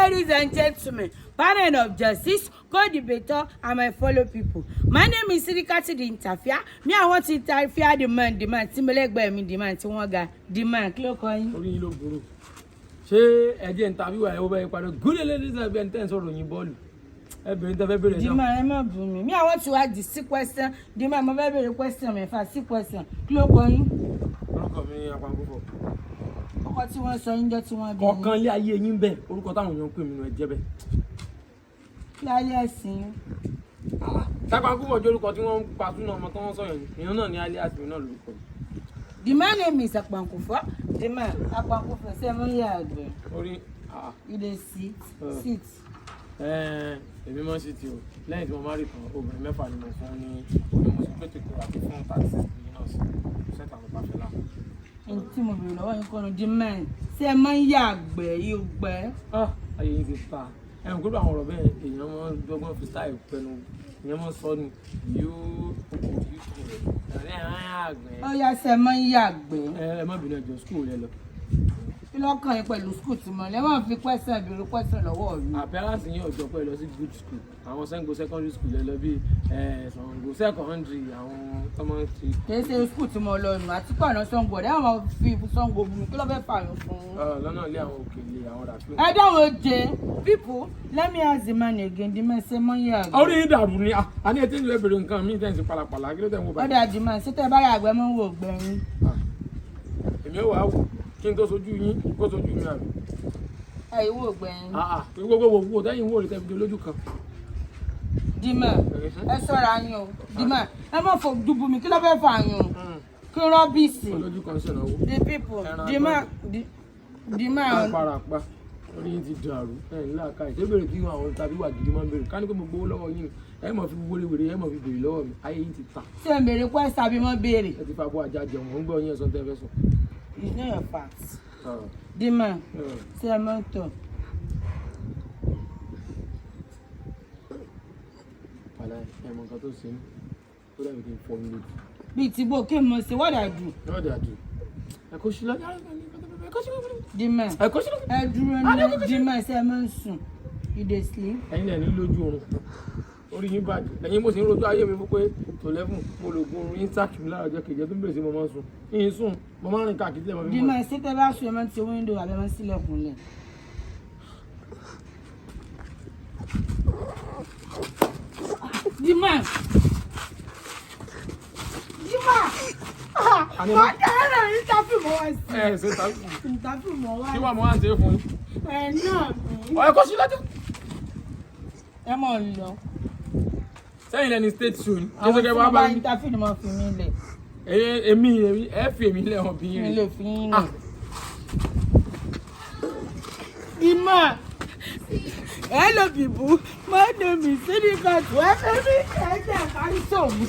Ladies and gentlemen, panel of justice, co-debater, and my fellow people. My name is Sirikati the interfere. Me, I want to interfere the man, tí mo lẹ́gbẹ̀ẹ́ mi, the man tí wọ́n ga, the man, kí ló kọ yín? Orí yín ló burú. Ṣé ẹ jẹ́ interview ẹ̀ ó bẹ́ẹ̀ parí gúlẹ̀ ladies and gentlemen tẹ́ ń sọ̀rọ̀ yín bọ́ọ̀lù ẹ bèrè tẹ́ fẹ́ bèrè The náà. man, ẹ má bù mí. Me, I want to ask the six question. The man, mo fẹ́ bèrè question mẹ́fà, six question. Kí ló kọ yín? Orúkọ mi Apankúfọ̀. Ọkọ tí wọ́n sọ yín jọ́ tí wọ́n bí yín. Kọ̀ọ̀kan lé ayé yín bẹ́ẹ̀, orúkọ táwọn èèyàn ń pè mí nù ẹ jẹ́ bẹ́ẹ̀. Kí láyé ẹ̀sìn yín? Apankúfọ̀ jẹ́ orúkọ tí wọ́n ń pa súnà ọmọ tí wọ́n sọ̀yàn ní ìyẹn náà ní alias mi náà lórúkọ mi. The man name is Apankufo. The man, Apankufo, ṣé ẹ mọ̀ ń yàgbẹ́? Orí ah, You dey sit? Sit. Èmi máa ń ṣe tí o lẹ́yìn tí mo má rí tán, obìnrin mẹ́fà ni mo fún ní orí, mo sì pété kó àti fún 36 million ṣẹ́ta àwọn bá fẹ́ lá. Ẹni tí mo bèrè lọ́wọ́ yín kọ́nu, the man, ṣé ẹ máa ń yàgbẹ́ ìgbẹ́? Ah, ayé yín ti ta ẹ̀hún kúrò. Àwọn ọ̀rọ̀ bẹ́ẹ̀, èèyàn máa ń dọ́gbọ́n fi style pẹnu, èèyàn máa ń sọ ni yóò yóò tó rẹ̀ ẹ̀ ẹ̀ àgbẹ̀. Ó yá, ṣé ẹ máa ń yàgbẹ́? Ẹ má bínú, ẹjọ́ school rẹ lọ. Kí lọ́kàn yín pẹ̀lú school tí mo lẹ́ máa fi question béèrè question lọ́wọ́ mi? Appearance yín ọjọ́ pé ẹ lọ sí good school, àwọn Ṣàngó secondary school ẹ lọ bí Ṣàngó secondary, àwọn tó máa ń ṣe. Kì í ṣe school tí mo lọ nù àti pé àná Ṣàngó ọ̀dẹ́ àwọn fi Ṣàngó bu mi, kí ló fẹ́ fààyàn fún un? Lọ́nà ilé àwọn òkèlè àwọn ràfíù. Ẹ dáhùn oje. People, let me ask the man again. The man, ṣé máa ń yàgbẹ́? Orí yín dàrú ni. Ah, a ní etí ìlú ẹ bèrè nǹkan míì tẹ̀ ń ṣe palapàla, kí ló tẹ̀ ń wò Ó báyìí? dà, the man, ṣé tẹ́ bá yàgbẹ́ mọ́ ń wò gbẹ̀yìn? Ah, èmi ò wá wò kí n tó sojú yín kó sojú mi àbí. Ẹ ìwò gbẹ̀yìn. Ah, ah, gbogbo wo wo tẹ́yìn wò rí tẹ́ fi di olójú kan. The man, ẹ ṣọ́ra yín o. The man, ẹ má fò dùbù mi, kí ló fẹ́ fààyàn kí rubbish. Olójú kan ṣèlọ́wọ́. The people, the man, the man. Parapa, orí yín ti dàrú, ẹ ní làákàyè ṣé bèrè kí àwọn tàbí wà gidi máa ń bèrè ká ní pé mo gbowó lọ́wọ́ yín ni ẹ mọ̀ fi wéré ẹ mọ̀ fi bèrè lọ́wọ́ mi. Ayé yín ti ta. Ṣé n béèrè question àbí mo béèrè? Ẹ ti fa bọ́ ajá jẹun, mò ń gbọ́ yín, ẹ̀sán tẹ́ fẹ́ sọ. It's not your fault. The man, ṣé ẹ máa ń tọ̀? Wàlá ẹ mọ nǹkan tó ṣe mí, ó dàbí kí n fọ́ mi lójú. Bíi ti bó kí n mọ̀ sí what I do. Yóò dà jù ẹ kó sí lọ́jà, ẹ kó sí lọ́jà, The man, ẹ kó sí lọ́jà. Ẹ dúró ní. The man, ṣé ẹ máa ń sùn? You dey sleep? Ẹ̀yin lẹ̀ ní lójú oorun, orí yín bàjẹ́. Ẹ̀yin mo sì ń rojú ayé mi fún pé tó lẹ́fún mo lò gun oorun yín sáàkì mi lára ọjọ́ kejì, ẹ tó ń bèrè sí mo máa ń sùn, yín sùn, mo máa ń rìn káàkiri tí ẹ máa fi The mọ̀. man, ṣé tẹ́ bá sùn, ẹ máa ń ti window àbí ẹ máa ń ṣílẹ̀kùn lẹ̀? The man. The man. Àní Wọ́n dára interview mọ́ wá sí. Ẹ ṣe ta Interview mọ́ wá. Kí wàá mo wá ń ṣe fún yín. Ẹ náà mi. Ọ̀ ẹ kó sí lọ́jọ́. Ẹ mọ̀ ń lọ. Sẹ́yìn lẹ́ni state show ni. Àwọn Jésù tí kẹ́ wọ́n bá bá bá mi. interview ni mo fi mí lẹ̀. Èmi ẹ fi èmi lẹ́wọ̀n bí Mi yín. lè fi yín Ah. lẹ̀. The man. Hello people, my name is Sidikat. Wẹ́fẹ́ mi ẹ̀jẹ̀ kárí sọ̀mù.